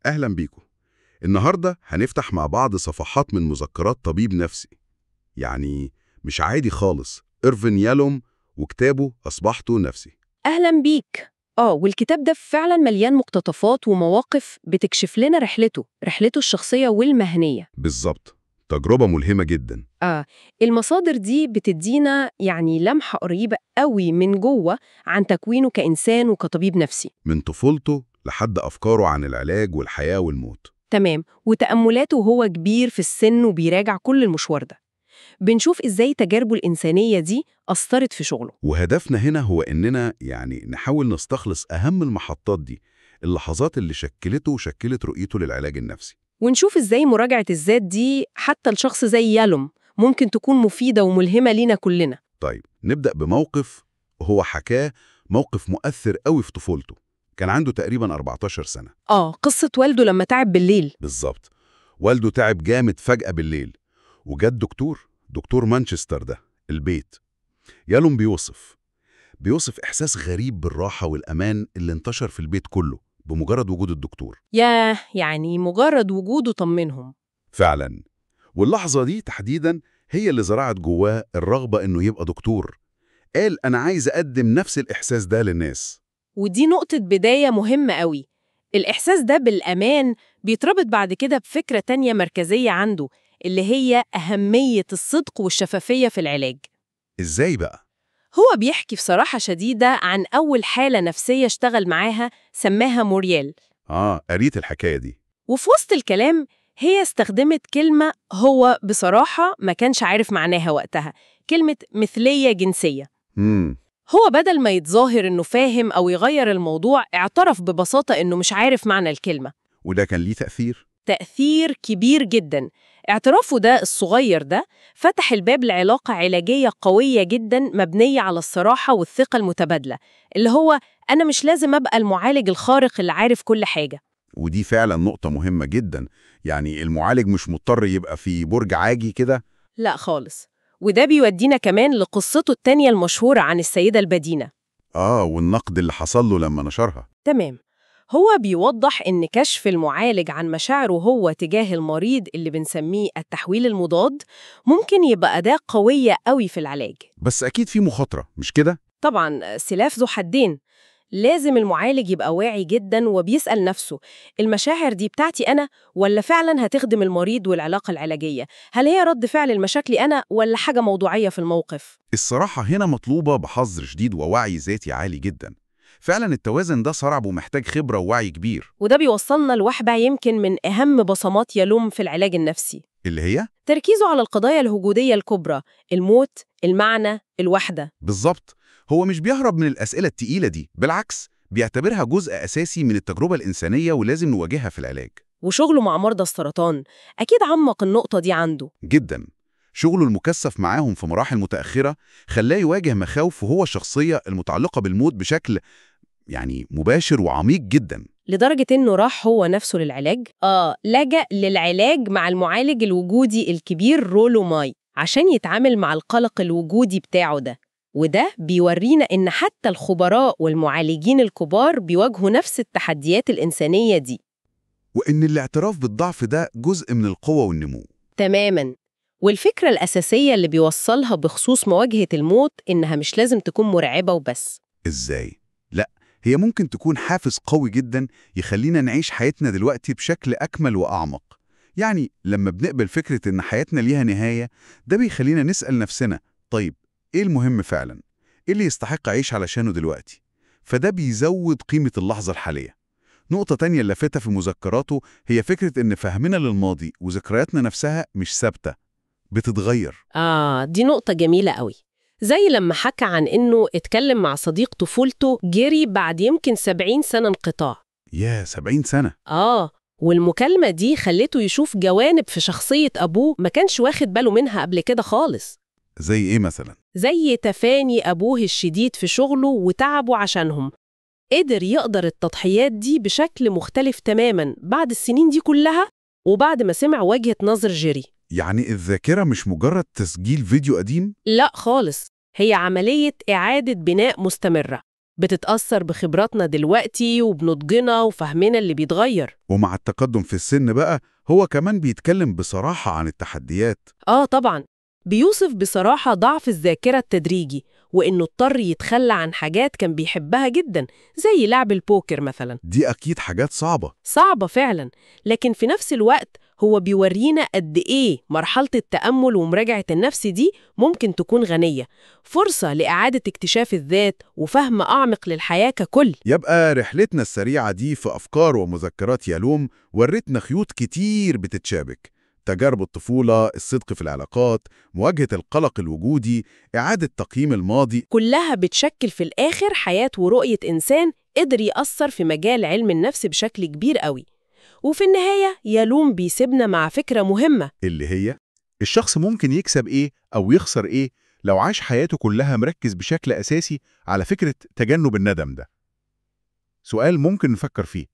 أهلا بيكم. النهاردة هنفتح مع بعض صفحات من مذكرات طبيب نفسي، يعني مش عادي خالص، إيرفين يالوم وكتابه أصبحت نفسي. أهلا بيك. والكتاب ده فعلا مليان مقتطفات ومواقف بتكشف لنا رحلته الشخصية والمهنية. بالظبط، تجربة ملهمة جدا. المصادر دي بتدينا يعني لمحة قريبة قوي من جوه عن تكوينه كإنسان وكطبيب نفسي. من طفولته لحد أفكاره عن العلاج والحياة والموت. تمام، وتأملاته وهو كبير في السن وبيراجع كل المشوار ده. بنشوف إزاي تجاربه الإنسانية دي أثرت في شغله. وهدفنا هنا هو إننا يعني نحاول نستخلص أهم المحطات دي، اللحظات اللي شكلته وشكلت رؤيته للعلاج النفسي. ونشوف إزاي مراجعة الذات دي حتى لشخص زي يالوم ممكن تكون مفيدة وملهمة لينا كلنا. طيب نبدأ بموقف هو حكاه، موقف مؤثر قوي في طفولته. كان عنده تقريبا 14 سنة. قصة والده لما تعب بالليل. بالظبط، والده تعب جامد فجأة بالليل، وجا دكتور مانشستر ده البيت. يالوم بيوصف إحساس غريب بالراحة والأمان اللي انتشر في البيت كله بمجرد وجود الدكتور. ياه، يعني مجرد وجوده طمنهم. فعلا، واللحظة دي تحديدا هي اللي زرعت جواه الرغبة إنه يبقى دكتور. قال أنا عايز أقدم نفس الإحساس ده للناس. ودي نقطة بداية مهمة قوي. الإحساس ده بالأمان بيتربط بعد كده بفكرة تانية مركزية عنده، اللي هي أهمية الصدق والشفافية في العلاج. إزاي بقى؟ هو بيحكي بصراحة شديدة عن أول حالة نفسية اشتغل معاها، سماها موريال. قريت الحكاية دي. وفي وسط الكلام هي استخدمت كلمة هو بصراحة ما كانش عارف معناها وقتها، كلمة مثلية جنسية. هو بدل ما يتظاهر إنه فاهم أو يغير الموضوع، اعترف ببساطة إنه مش عارف معنى الكلمة. وده كان ليه تأثير؟ تأثير كبير جدا. اعترافه ده الصغير ده فتح الباب لعلاقة علاجية قوية جدا مبنية على الصراحة والثقة المتبادلة، اللي هو أنا مش لازم أبقى المعالج الخارق اللي عارف كل حاجة. ودي فعلا نقطة مهمة جدا، يعني المعالج مش مضطر يبقى في برج عاجي كده. لا خالص. وده بيودينا كمان لقصته التانية المشهورة عن السيدة البدينة. والنقد اللي حصل له لما نشرها. تمام. هو بيوضح إن كشف المعالج عن مشاعره هو تجاه المريض اللي بنسميه التحويل المضاد ممكن يبقى أداة قوية قوي في العلاج. بس أكيد في مخاطرة، مش كده؟ طبعاً، سلاح ذو حدين. لازم المعالج يبقى واعي جداً وبيسأل نفسه، المشاعر دي بتاعتي أنا ولا فعلاً هتخدم المريض والعلاقة العلاجية؟ هل هي رد فعل لمشاكلي أنا ولا حاجة موضوعية في الموقف؟ الصراحة هنا مطلوبة بحذر شديد ووعي ذاتي عالي جدا. فعلا التوازن ده صعب ومحتاج خبرة ووعي كبير. وده بيوصلنا لوحدة يمكن من أهم بصمات يالوم في العلاج النفسي، اللي هي؟ تركيزه على القضايا الوجودية الكبرى، الموت، المعنى، الوحدة. بالظبط. هو مش بيهرب من الأسئلة التقيلة دي، بالعكس بيعتبرها جزء أساسي من التجربة الإنسانية ولازم نواجهها في العلاج. وشغله مع مرضى السرطان أكيد عمق النقطة دي عنده. جدا. شغله المكثف معاهم في مراحل متأخرة خلاه يواجه مخاوفه هو الشخصية المتعلقة بالموت بشكل يعني مباشر وعميق جدا. لدرجة إنه راح هو نفسه للعلاج. لجأ للعلاج مع المعالج الوجودي الكبير رولو ماي عشان يتعامل مع القلق الوجودي بتاعه ده. وده بيورينا إن حتى الخبراء والمعالجين الكبار بيواجهوا نفس التحديات الإنسانية دي. وإن الاعتراف بالضعف ده جزء من القوة والنمو. تماماً. والفكرة الأساسية اللي بيوصلها بخصوص مواجهة الموت إنها مش لازم تكون مرعبة وبس. إزاي؟ لا، هي ممكن تكون حافز قوي جدا يخلينا نعيش حياتنا دلوقتي بشكل أكمل وأعمق. يعني لما بنقبل فكرة إن حياتنا ليها نهاية، ده بيخلينا نسأل نفسنا، طيب إيه المهم فعلا؟ إيه اللي يستحق أعيش علشانه دلوقتي؟ فده بيزود قيمة اللحظة الحالية. نقطة تانية لافتة في مذكراته هي فكرة إن فهمنا للماضي وذكرياتنا نفسها مش ثابتة، بتتغير. دي نقطة جميلة قوي. زي لما حكى عن إنه اتكلم مع صديق طفولته جيري بعد يمكن 70 سنة انقطاع. يا 70 سنة. والمكالمة دي خلته يشوف جوانب في شخصية أبوه ما كانش واخد باله منها قبل كده خالص. زي إيه مثلا؟ زي تفاني أبوه الشديد في شغله وتعبه عشانهم. قدر يقدر التضحيات دي بشكل مختلف تماما بعد السنين دي كلها، وبعد ما سمع وجهة نظر جيري. يعني الذاكرة مش مجرد تسجيل فيديو قديم؟ لا خالص، هي عملية إعادة بناء مستمرة. بتتأثر بخبراتنا دلوقتي وبنضجنا وفهمنا اللي بيتغير. ومع التقدم في السن بقى هو كمان بيتكلم بصراحة عن التحديات. آه طبعاً، بيوصف بصراحة ضعف الذاكرة التدريجي، وإنه اضطر يتخلى عن حاجات كان بيحبها جداً زي لعب البوكر مثلاً. دي أكيد حاجات صعبة. صعبة فعلاً، لكن في نفس الوقت هو بيورينا قد إيه مرحلة التأمل ومراجعة النفس دي ممكن تكون غنية، فرصة لإعادة اكتشاف الذات وفهم أعمق للحياة ككل. يبقى رحلتنا السريعة دي في أفكار ومذكرات يالوم ورتنا خيوط كتير بتتشابك: تجارب الطفولة، الصدق في العلاقات، مواجهة القلق الوجودي، إعادة تقييم الماضي. كلها بتشكل في الآخر حياة ورؤية إنسان قدر يأثر في مجال علم النفس بشكل كبير قوي. وفي النهاية يالوم بيسيبنا مع فكرة مهمة، اللي هي الشخص ممكن يكسب إيه أو يخسر إيه لو عاش حياته كلها مركز بشكل أساسي على فكرة تجنب الندم ده. سؤال ممكن نفكر فيه.